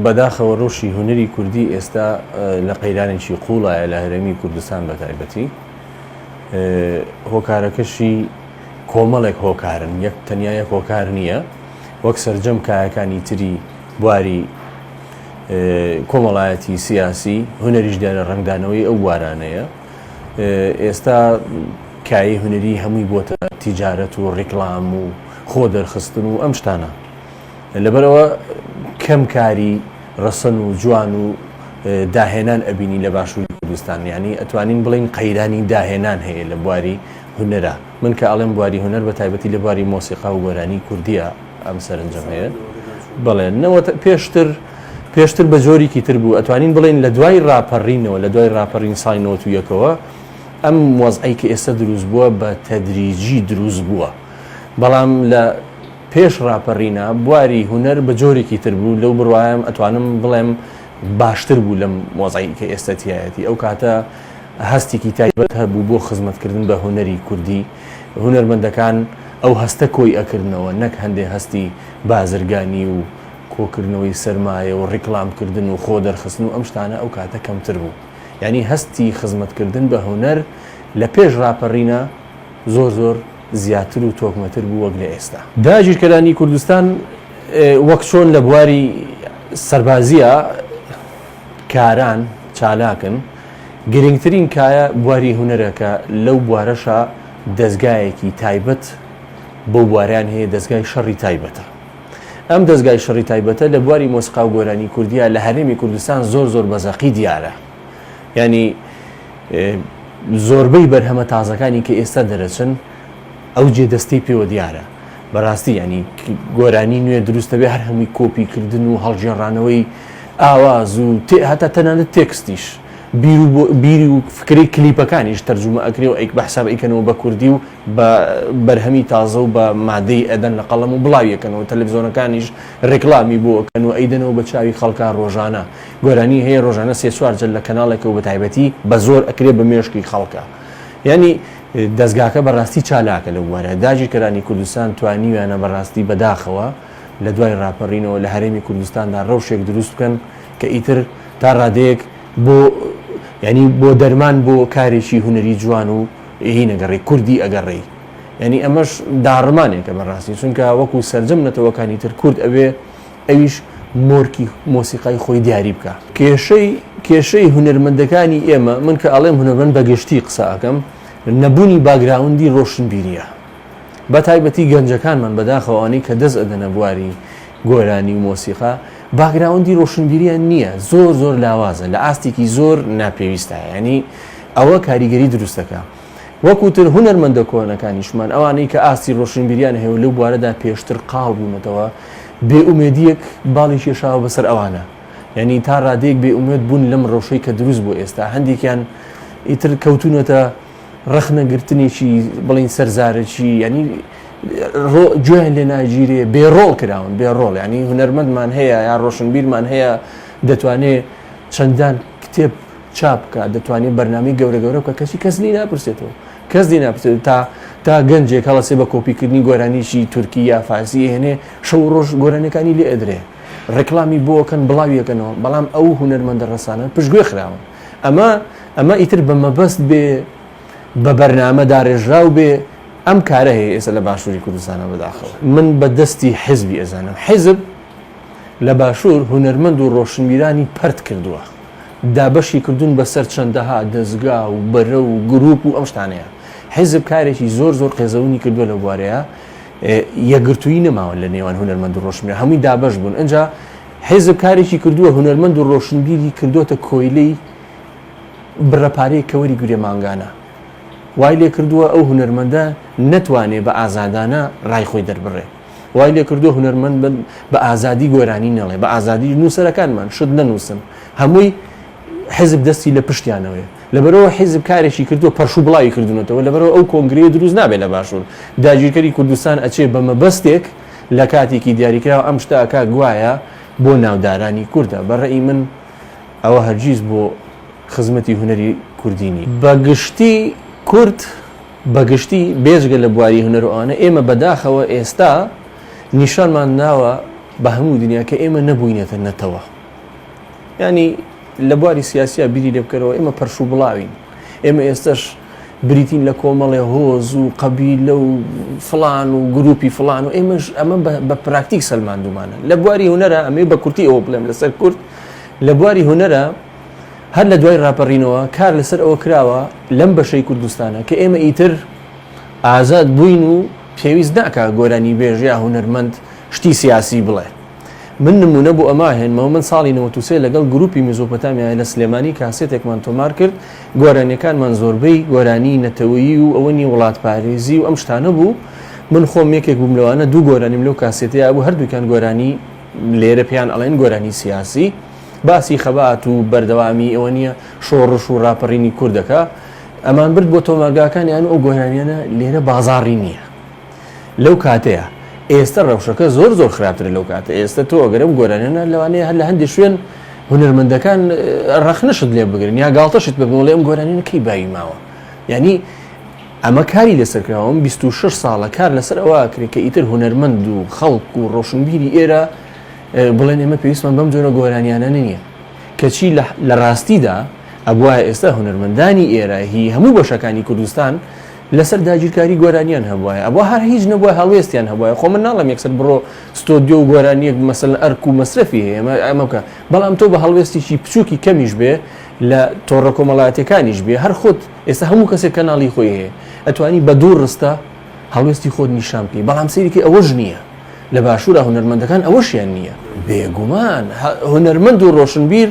بەداخەوە ڕەوشی هونەری کوردی ئێستا لە قەیرانێکی قووڵایە لە هەرێمی کوردستان بە تایبەتی. هۆکارەکەشی کۆمەڵێک هۆکارن، یەک تەنیا یەک هۆکار نییە. وەک سەرجەم کایەکانی تری بواری کۆمەڵایەتی سیاسی، هونەریش دیارە ڕەنگدانەوەی ئەو بوارانەیە. ئێستا کایەی هونەری هەمووی بۆتە تیجارەت و ڕیکلام و خۆ دەرخستن و ئەم شتانە. لەبەرئەوە کەم کاری ڕەسەن و جوان و داهێنان ئەبینی لە باشووری کوردستان یانی ئەتوانین بڵێین قەیرانی داهێنان هەیە لە بواری هونەرا من کە ئەڵێم بواری هونەر بە تایبەتی لە بواری مۆسیقا و گۆرانی کوردیە ئەم سەرنجم هەیە بەڵێ نەوەت پێشتر پێشتر بە جۆریکی تر بوو ئەتوانین بڵێین لە دوای ڕاپەڕینەوە لە دوای ڕاپەڕین ساڵی 91ەوە ئەم وەزعەی کە ئێستا دروست بووە بە تەدریجی دروست بووە بەڵام لە پێش ڕاپەڕینە بواری هونەر بە جۆرێکی تر بوو، لەو بڕوایەم ئەتوانم بڵێم باشتر بوو لەم وەزعەی کە ئێستا تیایەتی، ئەو کاتە هەستێکی تایبەت هەبوو بۆ خزمەتکردن بە هونەری کوردی، هونەرمەندەکان ئەو هەستە کۆی ئەکردنەوە نەک هەندێ هەستی بازرگانی و کۆکردنەوەی سەرمایە و ڕیکلامکردن و خۆ دەرخستن و ئەم شتانە ئەو کاتە کەمتر بوو، یانی هەستی خزمەتکردن بە هونەر لە پێش ڕاپەڕینە زۆر زۆر زیاتر و تۆکمەتر بوو وەک لە ئێستا. داگیرکەرانی کوردستان وەک چۆن لە بواری سەربازییا کاران چالاکن، گرنگترین کایە بواری هونەرە کە لەو بوارەشا دەزگایەکی تایبەت بەو بوارەیان هەیە دەزگای شەڕی تایبەتە. ئەم دەزگای شەڕی تایبەتە لە بواری مۆسیقا و گۆرانی کوردیا لە هەرێمی کوردستان زۆر زۆر بە زەقی دیارە. یانی زۆربەی بەرهەمە تازەکانی کە ئێستا دەرەچن ئەو جێ دەستەی پێوە دیارە بەڕاستی ینی گۆرانی نوێ دروستە بێ هەر هەمووی کۆپی کردن و هەڵگێڕانەوەی ئاواز و هەتا تەنانەت تێکستیش بیر و فکری کلیپەکانیش تەرجومە ئەکرێ و ئەیک بە حساب ئەیکەنەوە بە کوردی و بە بەرهەمی تازە و بە مادەی ئەدەن لە قەڵەم و بڵاویەکەنەوە تەلەڤزیۆنەکانیش ڕێکلامی بۆ ئەکەن و ئەیدەنەوە بە چاوی خەڵکا ڕۆژانە گۆرانی هەیە ڕۆژانە سێ چوار جەر لە کەناڵێکەوە بە تایبەتی بە زۆر ئەکرێ بە مێشکی خەڵکا یانی دەزگاکە بەڕاستی چالاکە لەو بوارە داگیرکەرانی کوردستان توانیویانە بەڕاستی بەداخەوە لە دوای ڕاپەڕینەوە لە هەرێمی کوردستاندا ڕەوشێک دروست بکەن کە ئیتر تا ڕادەیەک بۆ یانی بۆ دەرمان بۆ کارێکی هونەری جوان و هینەگەڕی کوردی ئەگەڕێی یانی ئەمەش داڕمانێکە بەڕاستی چونکە وەکو سەرجەم نەتەوەکانی تر کورد ئەوێ ئەویش مۆرکی مۆسیقای خۆی دیاری بکا. کێشەی کێشەی هونەرمەندەکانی ئێمە، من کە ئەڵێم هونەرمەند بە گشتی قسە ئەکەم، نەبوونی باگراوندی ڕۆشنبیرییە. بە تایبەتی گەنجەکانمان بەداخەوە ئەوانەی کە دەست ئەدەنە بواری گۆرانی و مۆسیقا، باگراوندی ڕۆشنبیرییان نییە، زۆر زۆر لاوازە، لە ئاستێکی زۆر ناپێویستایە. یانی ئەوە کاریگەری دروست دەکا. وەکو تر هونەرمەندە کۆنەکانیشمان، ئەوانەی کە ئاستی ڕۆشنبیریان هەیە و لەو بوارەدا پێشتر قاڵ بوونەتەوە، بێ ئومێدییەک باڵی کێشاوە بەسەر ئەوانە. یانی تا ڕادەیەک بێ ئومێد بوون لەم ڕەوشەی کە دروست بووە ئێستا. هەندێکیان ئیتر کەوتوونەتە ڕەخنەگرتنێکی بڵێین سەرزارەکی، یانی گوێیان لێ ناگیرێ، بێ ڕۆڵ کراون، بێ ڕۆڵ. یانی هونەرمەندمان هەیە یا ڕۆشنبیرمان هەیە دەتوانێ چەندان کتێب چاپ بکا دەتوانێت بەرنامەی گەورە گەورە بکا کەچی کەس لێی ناپرسێتەوە کەس لێی ناپرسێت تا تا گەنجێک هەڵەسێ بە کۆپیکردنی گۆرانیی تورکی یا فارسی ئەهێنێ شەو و ڕۆژ گۆرانیەکانی لێ ئەدرێ ڕێکلامی بۆ ئەکەن بڵاوی ئەکەنەوە بەڵام ئەو هونەرمەندە ڕەسانە پشتگوێ خراون ئەمە ئەمە ئیتر بە مەبەست بێ بە بەرنامە داڕێژراو بێ ئەم کارە هەیە ئێستا لە باشووری کوردستانە بەداخەوە من بە دەستی حزبی ئەزانم حزب لە باشوور هونەرمەند و ڕۆشنبیرانی پەرت کردووە دابەشی کردوون بەسەر چەندەها دەزگا و بەرە و گروپ و ئەم شتانەیە. حیزب کارێکی زۆر زۆر قێزەونی کردووە لەو بوارەیە، یەکگرتوویی نەماوە لە نێوان هونەرمەند و ڕۆشنبیر، هەمووی دابەش بوون. ئنجا حیزب کارێکی کردووە هونەرمەند و ڕۆشنبیری کردۆتە کۆیلەی بڕە پارەیەک کە وەری گرێ مانگانە. وای لێ کردووە ئەو هونەرمەندە نەتوانێ بە ئازادانە ڕای خۆی دەربڕێ. وای لێ کردووە هونەرمەند بە ئازادی گۆرانی نەڵێ، بە ئازادی نووسەرەکانمان شت نەنووسن، هەمووی حیزب دەستی لە پشتیانەوەیە. لەبەرئەوە حیزب کارێکی کردووە پەرش و بڵاوی کردوونەتەوە، لەبەرئەوە ئەو کۆنگرەیە دروست نابێت لە باشوور. داگیرکەری کوردستان ئەچێ بە مەبەستێک لە کاتێکی دیاریکراو ئەم شتە ئەکا گوایە بۆ ناودارانی کوردە. بە رەئی من ئەوە هەرگیز بۆ خزمەتی هونەری کوردی نییە. بە گشتی کورد بە گشتی بێجگە لە بواری هونەر و ئەوانە ئێمە بەداخەوە ئێستا نیشانمان داوە بە هەموو دنیا کە ئێمە نەبووینەتە نەتەوە. ینی لە بواری سیاسیا بیری لێ بکەرەوە ئێمە پەرش و بڵاوین ئێمە ئێستش بریتین لە کۆمەڵێ هۆز و قەبیلە و فلان و گروپی فلان و ئێمەش ئەمە بە پراکتیک سەلماندومانە لە بواری هونەرە ئەمێ بە کورتی ئەوە بڵێم لەسەر کورد لە بواری هونەرە هەر لە دوای ڕاپەڕینەوە کار لەسەر ئەوە کراوە لەم بەشەی کوردستانە کە ئێمە ئیتر ئازاد بووین و پێویست ناکا گۆرانی بێژ یا هونەرمەند شتی سیاسی بڵێ. من نموونە بۆ ئەمە ئەهێنمەوە، من ساڵی 93 لەگەڵ گرووپی میزۆپۆتامیای لە سلێمانی کاسێتێکمان تۆمار کرد، گۆرانییەکانمان زۆربەی گۆرانیی نەتەوەیی و ئەوە نییە وڵاتپارێزی و ئەم شتانە بوو، من خۆم یەکێک بووم لەوانە دوو گۆرانیم لەو کاسێتەیا بوو هەردووکیان گۆرانی لێرە پێیان ئەڵێن گۆرانی سیاسی باسی خەبات و بەردەوامی ئەوە نییە شۆڕش و ڕاپەڕینی کوردەکە ئەمان برد بۆ تۆمارگاکانیان و ئەو گۆرانیانە لێرە بازاڕی نییە. لەو کاتەیە ئێستە ڕەوشەکە زۆر زۆر خراپترە لەو کاتە ئێستە تۆ ئەگەر ئەم گۆرانیانە لەوانەیە هەر لە هەندێک شوێن هونەرمەندەکان ڕەخنەشت لێ بگرن یا گاڵتەشت بە بڵێ ئەم گۆرانیانە کەی باوی ماوە یعنی ئەمە کاری لەسەر کراوە ئەم 26 ساڵە کار لەسەر ئەوە کرێ کە ئیتر هونەرمەند و خەڵک و ڕۆشنبیری ئێرە بڵێن ئێمە پێویستمان بەم جۆرە گۆرانیانە نییە کەچی لە ڕاستیدا ئەبوایە ئێستا هونەرمەندانی ئێرە هی هەموو بەشەکانی کوردستان لەسەر داگیرکاری گۆرانیان هەبوایە ئەبوا هەر هیچ نەبوایە هەڵوێستیان هەبوایە خۆ من ناڵێم یەکسەر بڕۆ ستۆدیۆ و گۆرانیەک مەسەلەن ئەرک و مەسرەفی هەیە ئەمە ئەمە بکە بەڵام تۆ بە هەڵوێستێکی بچووکی کەمیش بێ لە تۆڕە کۆمەڵایەتیەکانیش بێ هەر خۆت ئێستا هەموو کەسێک کەناڵی خۆی هەیە ئەتوانی بە دوو ڕستە هەڵوێستی خۆت نیشان بکەی بەڵام سەیرکی ئەوەش نییە لە باشوورە هونەرمەندەکان ئەوەشیان نییە بێگومان هونەرمەند و ڕۆشنبیر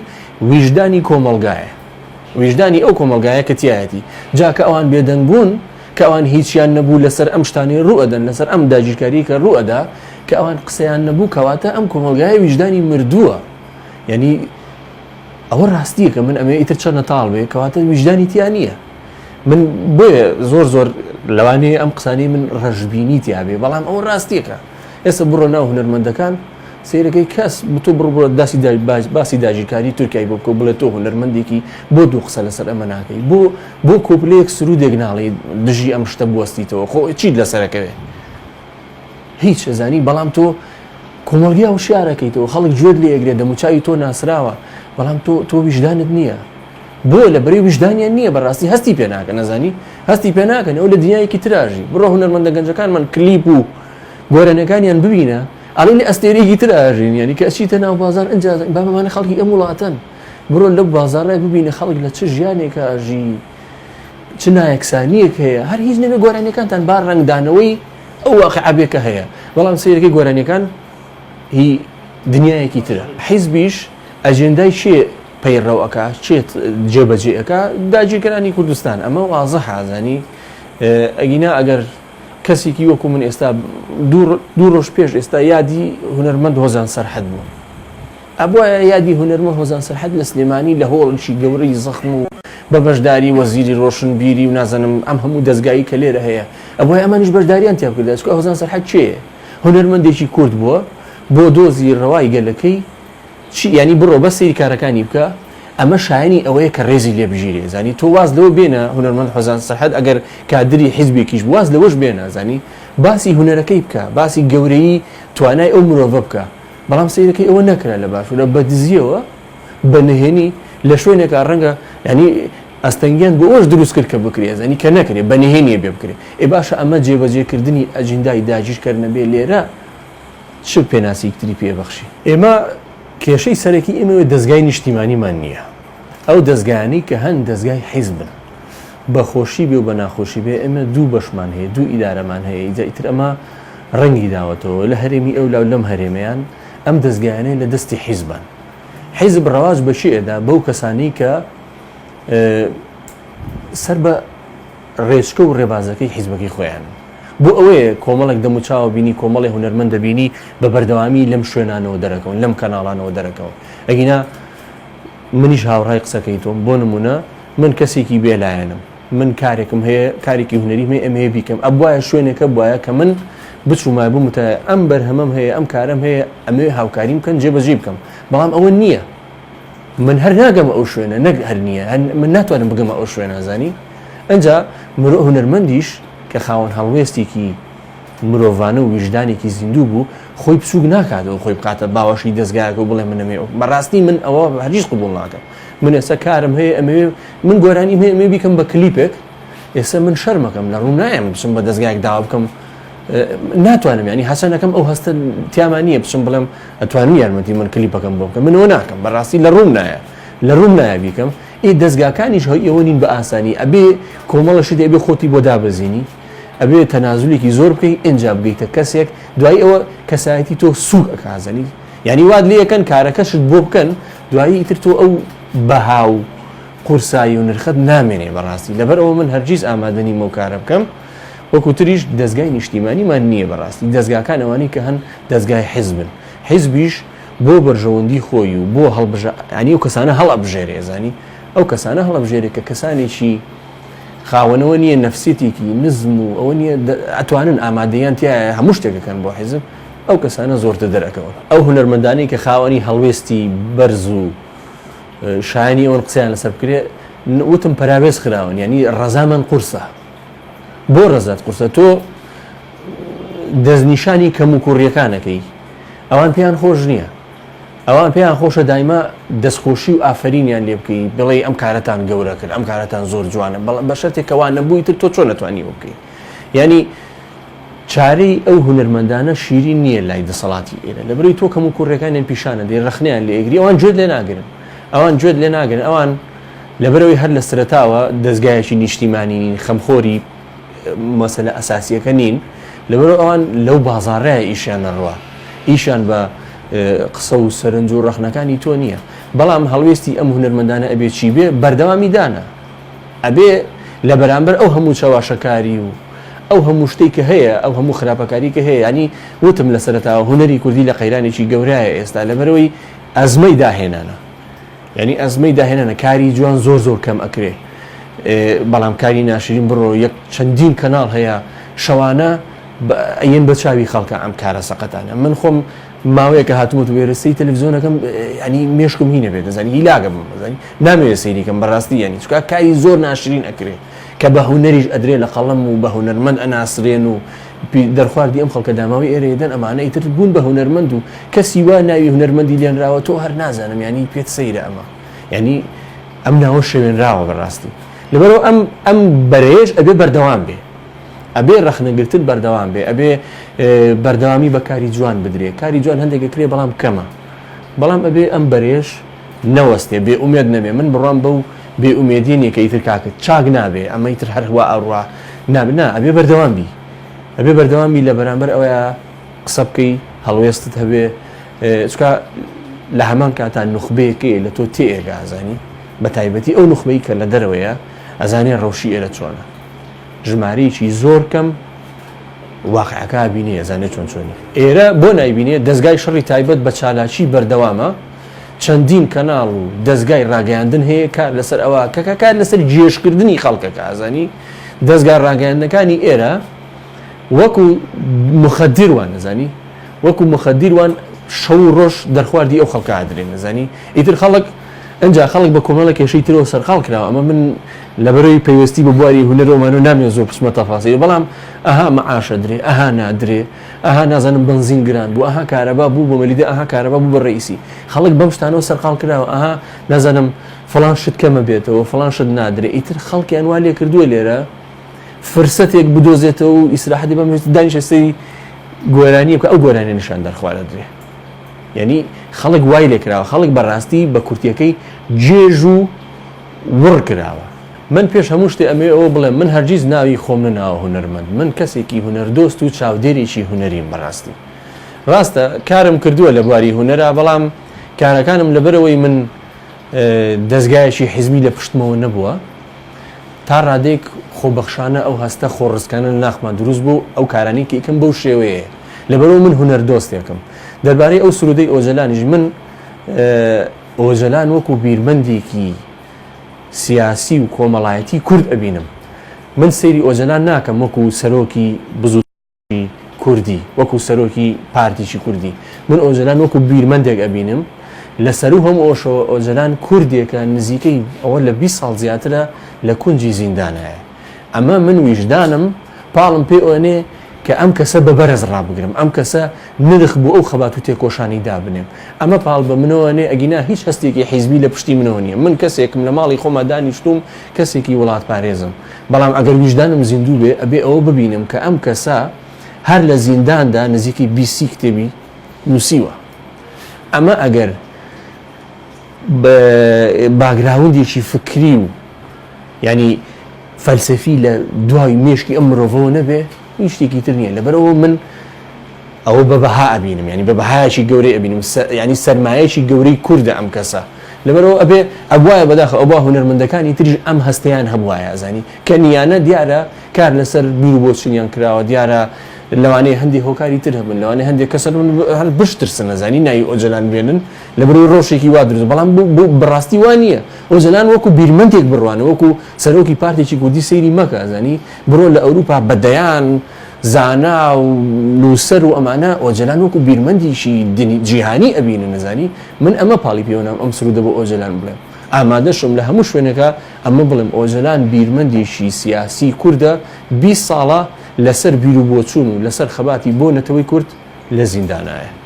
ویژدانی کۆمەڵگایە ویژدانی ئەو کۆمەڵگایە کە تیایەتی. جا کە ئەوان بێدەنگ بوون، کە ئەوان هیچیان نەبوو لەسەر ئەم شتانەی ڕوو ئەدەن، لەسەر ئەم داگیرکاریەی کە ڕوو ئەدا، کە ئەوان قسەیان نەبوو، کەواتە ئەم کۆمەڵگایە ویژدانی مردووە. یانی ئەوە ڕاستیەکە من ئەمەوێ ئیتر چەندە تاڵ بێ، کەواتە ویژدانی تیا نییە. من بۆیە زۆر زۆر لەوانەیە ئەم قسانەی من ڕەشبینی تیا بێ، بەڵام ئەوە ڕاستیەکە. ئێستا بڕۆ ناو هونەرمەندەکان سەیرەکەی کەس تۆ بڕۆ بڕۆ داسی باسی داگیرکاری تورکیای بۆ بکە و بڵێ تۆ هونەرمەندێکی بۆ دوو قسە لەسەر ئەمە ناکەی بۆ بۆ کۆپلەیەک سرودێک ناڵێی دژی ئەم شتە بوەستیتەوە خۆ چیت لەسەرەکەوێ هیچ ئەزانی بەڵام تۆ کۆمەڵگا وشیارەکەیتەوە خەڵک گوێت لێ ئەگرێ دەموچاوی تۆ ناسراوە بەڵام تۆ تۆ ویژدانت نییە بۆ لە بەری ویژدانیان نییە بەڕاستی هەستی پێ ناکەن نەزانی هەستی پێ ناکەن ئەو لە دنیایەکی تراژی بڕۆ هونەرمەندە گەنجەکانمان کلیپ و گۆرانیەکانیان ببینە ئەڵێی لە ئەستێرەیەکی تر ئاژین یانی کە ئەچیتە ناو بازار ئینجا بابەمانە خەڵکی ئەم وڵاتەن بڕۆ لەو بازاڕە ببینە خەڵک لە چ ژیانێکە ئەژی چ نایەکسانیەک هەیە هەر هیچ نەبێ گۆرانیەکانتان با ڕەنگدانەوەی ئەو واقعە بێ کە هەیە بەڵام سەیرەکەی گۆرانیەکان هی دنیایەکی ترە حیزبیش ئەجێندای چێ پەیڕەو ئەکا چێ جێبەجێ ئەکا داگیرکەرانی کوردستان ئەمە وازحە ئەزانی ئەگینا ئەگەر کەسێکی وەکو من ئێستا دوو ڕۆژ پێش ئێستا یادی هونەرمەند هۆزان سەرحەد بوو ئەبوایە یادی هونەرمەند هۆزان سەرحەد لە سلێمانی لە هۆڵێکی گەورەی زەخم و بە بەشداری وەزیری ڕۆشنبیری و نازانم ئەم هەموو دەزگایی کە لێرە هەیە ئەبوایە ئەمانیش بەشداریان تیا بکردایە چونکە هۆزان سەرحەد کێیە هونەرمەندێکی کورد بووە بۆ دۆزی ڕەوای گەلەکەی چی یانی بڕۆ بەس سەیری کارەکانی بکە ئەمە شایەنی ئەوەیە کە ڕێزی لێ بگیرێ زانی تۆ واز لەوە بێنە هونەرمەند حۆزان سەرحەد ئەگەر کادری حیزبێکیش بوو واز لەوەش بێنە زانی باسی هونەرەکەی بکە باسی گەورەیی توانای ئەو مرۆڤە بکە بەڵام سەیرەکەی ئەوە نەکرا لە باشوورە بە دزیەوە بە نهێنی لە شوێنێکا ڕەنگە ینی ئەستەنگیان بۆ ئەوەش دروست کرد کە بکرێ زانی کە نەکرێ بە نهێنیە بێ بکرێ ئێ باشە ئەمە جێبەجێکردنی ئەجیندای داگیرکەر نەبێ لێرە چ پێناسەیەکی تری پێ بەخشی؟ ئێمە کێشەی سەرەکی ئێمە دەزگای نیشتیمانیمان نییە. ئەو دەزگایانەی کە هەن دەزگای حیزبن. بە خۆشی بێ و بە ناخۆشی بێ ئێمە دوو بەشمان هەیە، دوو ئیدارەمان هەیە، ئیجا ئیتر ئەمە ڕەنگی داوەتەوە لە هەرێمی ئەولا و لەم هەرێمەیان ئەم دەزگایانەی لە دەستی حیزبن. حیزب ڕەواج بە کێ ئەدا؟ بەو کەسانەی کە سەر بە ڕێچکە و ڕێبازەکەی حیزبەکەی خۆیانن. بۆ ئەوەیە کۆمەڵێک دەموچاو بینی، کۆمەڵێ هونەرمەند دەبینی بە بەردەوامی لەم شوێنانەوە دەرەکەون، لەم کەناڵانەوە دەرەکەون. ئەگینا منیش هاوڕای قسەکەی تۆم، بۆ نموونە من کەسێکی بێ لایەنم، من کارێکم هەیە، کارێکی هونەریم هەیە ئەمەوێ بیکەم، ئەبوایە شوێنێک هەبوایە کە من بچوومایە بموتایە ئەم بەرهەمەم هەیە، ئەم کارەم هەیە، ئەمەوێ هاوکاریم بکەن جێبەجێی بکەم، بەڵام ئەوە نییە. من هەر ناگەمە ئەو شوێنە نەک هەر نییە هەر من ناتوانم بگەمە ئەو شوێنە زانی ئەجا مرۆ هونەرمەندیش کە خاوەن هەڵوێستێکی مرۆڤانە و ویژدانێکی زیندوو بوو خۆی بچووک ناکاتەوە خۆی بکاتە باوەشی دەزگایەکە و بڵێ من ئەمەوێ بەڕاستی من ئەوە هەرگیز قبوڵ ناکەم من ئێستا کارم هەیە ئەمەوێ من گۆرانیم هەیە ئەمەوێ بیکەم بە کلیپێک ئێستا من شەرمەکەم لە ڕوو نایەم بچم بە دەزگایەک داوا بکەم ناتوانم ینی هەسەنەکەم ئەو هەستە تیامان نییە بچم بڵێم ئەتوانم یارمەتی من کلیپەکەم بۆ بکەم منەوە ناکەم بەڕاستی لە ڕووم نایە لە ڕووم نایە بیکەم ئێ دەزگاکانیش هەی ئەوە نین بە ئاسانی ئەبێ کۆمەڵە شت ئەبێ خۆتی بۆ دابەزینی ئەبێ تەنازولێکی زۆر بکەی ئینجا بگەیتە کەسێک دوایی ئەوە کەسایەتی تۆ سوک ئەکازنی یعنی وات لێ ئەکەن کارەکەشت بۆ بکەن دوایی ئیتر تۆ ئەو بەها و قورسایی و نرخەت نامێنێ بەڕاستی لەبەر ئەوە من هەرگیز ئامادە نیم ئەو کارە بکەم وەکو تریش دەزگای نیشتیمانیمان نییە بەڕاستی دەزگاکان ئەوانەی کە هەن دەزگای حیزبن حیزبیش بۆ بەرژەوەندی خۆی و بۆ هەڵبژا ینی ئەو کەسانە هەڵئەبژێرێ زانی ئەو کەسانە هەڵەبژێرێ کە کەسانێکی خاوەنەوە نییە نەفسیتێکی نزم و ئەوە نییە ئەتوانن ئامادەیان تایە هەموو شتێکەکەن بۆ حیزب ئەو کەسانە زۆرتر دەرەکەون ئەو هونەرمەندانەی کە خاوەنی هەڵوێستی بەرز و شایانی ئەوەن قسەیان لەسەر بکرێ وتم پەراوێز خراون یعنی ڕەزامەن قورسە بۆ ڕەزات قورسە تۆ دەستنیشانی کەم و کوڕیەکانەکەی ئەوان پێیان خۆش نییە ئەوان پێیان خۆشە دایمە دەستخۆشی و ئافرینیان لێ بکەی بڵێ ئەم کارەتان گەورە کرد ئەم کارەتان زۆر جوانە بەڵام بە شەرتێکەوە نەبووی تر تۆ چۆن نەتوانی بکەی یعنی چارەی ئەو هونەرمەندانە شیرین نییە لای دەسەڵاتی ئێرە، لەبەرئەوەی تۆ کەموکوڕیەکانیان پیشان ئەدەی، ڕەخنەیان لێ ئەگری، ئەوان گوێت لێ ناگرن، ئەوان گوێت لێ ناگرن، ئەوان لەبەرئەوەی هەر لە سەرەتاوە دەزگایەکی نیشتیمانی نین، خەمخۆری مەسەلە ئەساسیەکە نین، لەبەرئەوە ئەوان لەو بازاڕەیە ئیشیان نەڕوا، ئیشیان بە قسە و سەرنج و ڕەخنەکانی تۆ نییە، بەڵام هەڵوێستی ئەم هونەرمەندانە ئەبێ چی بێ؟ بەردەوامی دانە. ئەبێ لە بەرامبەر ئەو هەموو چەواشەکاری و ئەو هەموو شتەی کە هەیە، ئەو هەموو خراپەکاری کە هەیە، یانی وتم لە سەرەتاوە هونەری کوردی لە قەیرانێکی گەورایە ئێستا لەبەرئەوەی ئەزمەی داهێنانە. یانی ئەزمەی داهێنانە کاری جوان زۆر زۆر کەم ئەکرێ. بەڵام کاری ناشرین بڕۆ یەک چەندین کەناڵ هەیە شەوانە ئەیەن بە چاوی خەڵکە ئەم کارە سەقەتانە. من خۆم ماوەیەکە هاتوومەتە ئێرە سەیری تەلەفزیۆنەکەم ینی مێشکم هینە بێت دەزانی هیلاگە بم دەزانی نامەوێت سەیری کەم بەڕاستی ینی چونکە کاری زۆر ناشرین ئەکرێ کە بە هونەریش ئەدرێ لە قەڵەم و بە هونەرمەند ئەناسرێن و دەرخواردی ئەم خەڵکە داماوی ئێرە دەن ئەمانە ئیتر بوون بە هونەرمەند و کەسی وا ناوی هونەرمەندی لێنراوە تۆ هەر نازانم ینی پێت سەیرە ئەمە ینی ئەم ناوە شێوێنراوە بەڕاستی لەبەرەوە ئەم ئەم بەرەیەش ئەبێ بەردەوام بێ ئەبێ ڕەخنەگرتن بەردەوام بێ، ئەبێ بەردەوامی بە کاری جوان بدرێ، کاری جوان هەندێک ئەکرێ بەڵام کەمە، بەڵام ئەبێ ئەم بەرێش نەوەستێ، بێ ئومێد نەبێ، من بڕوام بەو بێ ئومێدیە نیە کە ئیتر کاکە چاک نابێ، ئەمە ئیتر هەر وا ئەڕوا نابێ، نا ئەبێ بەردەوام بی، ئەبێ بەردەوام بی لە بەرامبەر ئەوەیا قسە بکەی، هەڵوێستت هەبێ، چونکە لە هەمان کاتا نوخبەیەک هەیە لە تۆ تێئەگا ئەزانی، بە تایبەتی ئەو نوخبەی کە لە دەرەوەیە ئەزانێ ڕەوشی ئێرە چۆنە. ژمارەیەکی زۆر کەم واقعەکە ئەبینێ ئەزانێ چۆن چۆنی ئێرە بۆ نایبینێ دەزگای شەڕی تایبەت بە چالاکی بەردەوامە چەندین کەناڵ و دەزگای ڕاگەیاندن هەیە کار لەسەر ئەوە کەکە کار لەسەر گێژکردنی خەڵکەکە ئازانی دەزگا ڕاگەیاندنەکانی ئێرە وەکو مخدر وان نەزانی وەکو مخدر وان شەو و ڕۆژ دەرخواردی ئەو خەڵکە ئەدرێن نەزانی ئیتر خەڵک ئنجا خەڵک بە کۆمەڵە کێشەی ترەوە سەرقاڵ کراوە ئەمە من لەبەرەوەی پەیوەستی بە بواری هونەرەوە مانەوە نامەوێت زۆر بچمە تەفاسیل بەڵام ئەها مەعاشە درێ ئەها نادرێ ئەها نازانم بەنزین گران بوو ئەها کارەبا بوو بە مەلیدە ئەها کارەبا بوو بە ڕئیسی خەڵک بەم شتانەوە سەرقاڵ کراوە ئەها نازانم فڵان شت کەمە بێتەوە فڵان شت نادرێ ئیتر خەڵکیان وا لێ کردووە لێرە فرسەتێک بدۆزێتەوە و ئیسراحەتی بەم دانیشە سەیری گۆرانیە بکە ئەو گۆرانیە نیشان دەرخوارە درێ یعنی خەڵک وای لێکراوە خەڵک بەڕاستی بە کورتیەکەی گێژ و وڕ کراوە. من پێش هەموو شتێ ئەمەوێ ئەوە بڵێم من هەرگیز ناوی خۆم نەناوە هونەرمەند من کەسێکی هونەردۆست و چاودێرێکی هونەریم بەڕاستی ڕاستە کارم کردووە لە بواری هونەرا بەڵام کارەکانم لەبەرئەوەی من دەزگایەکی حیزبی لە پشتمەوە نەبووە تا ڕادەیەک خۆبەخشانە ئەو هەستە خۆڕسکانە لە ناخمان دروست بوو ئەو کارانەی کە ئیکەم بەو شێوەیەیە لەبەرئەوە من هونەردۆستێکم دەربارەی ئەو سرودەی ئۆجەلانیش من ئۆجەلان وەکو بیرمەندێکی سیاسی و کۆمەڵایەتی کورد ئەبینم. من سەیری ئۆجەلان ناکەم وەکو سەرۆکی بزوتنەوەی کوردی، وەکو سەرۆکی پارتیی کوردی. من ئۆجەلان وەکو بیرمەندێک ئەبینم. لە سەروو هەموو ئەوەشەوە ئۆجەلان کوردێکە نزیکەی ئەوە لە 20 ساڵ زیاترە لە کونجی زیندانایە. ئەمە من ویژدانم پاڵم پێ ئەنێ. کە ئەم کەسە بە بەرز ڕابگرم، ئەم کەسە نرخ بۆ ئەو خەبات و تێکۆشانی دابنێم. ئەمە پاڵ بە منەوە نێ، ئەگینا هیچ هەستێکی حیزبی لە پشتی منەوە نییە. من کەسێکم لە ماڵی خۆما دانیشتووم، کەسێکی وڵاتپارێزم. بەڵام ئەگەر ویژدانم زیندوو بێ، ئەبێ ئەوە ببینم کە ئەم کەسە هەر لە زینداندا نزیکەی 20 سی کتێبی نووسیوە. ئەمە ئەگەر background ێکی فکری و یانی فەلسەفی لە دوای مێشکی ئەم مرۆڤەوە نەبێ هیچ شتێکی تر نییە لەبەرەوە من ئەوە بە بەها ئەبینم ینی بە بەهایەکی گەورەی ئەبینم ینی سەرمایەکی گەورەی کوردە ئەم کەسە لەبەرەوە ئەبێ ئەبواە بەداخە ئەو با هونەرمەندەکانی تریش ئەم هەستیان هەبواە ئەزانی کە نیانە دیارە کار لەسەر بیر و بۆچونیان کراوە دیارە لەوانەیە هەندێک هۆکاری تر هەبن لەوانەیە هەندێک کەس هەر بشترسن ئەزانی ناوی ئۆجەلان بێنن لەبەرئەوەی ڕەوشێکی وا دروست بەڵام بەڕاستی وا نییە ئۆجەلان وەکو بیرمەندێک بڕوانە وەکو سەرۆکی پارتێکی کوردی سەیری مەکە ئەزانی بڕۆ لە ئەوروپا بە دەیان زانا و نووسەر و ئەمانە ئۆجەلان وەکو بیرمەندیشی جیهانی ئەبینن ئەزانی من ئەمە پاڵی پێوەنام ئەم سرودە بۆ ئۆجەلان بڵێم ئامادەشم لە هەموو شوێنێکا ئەمە بڵێم ئۆجەلان بیرمەندێکی سیاسی کوردە 20 ساڵە لەسەر بیروبۆچوون و لەسەر خەباتی بۆ نەتەوەی کورد لە زیندانایە.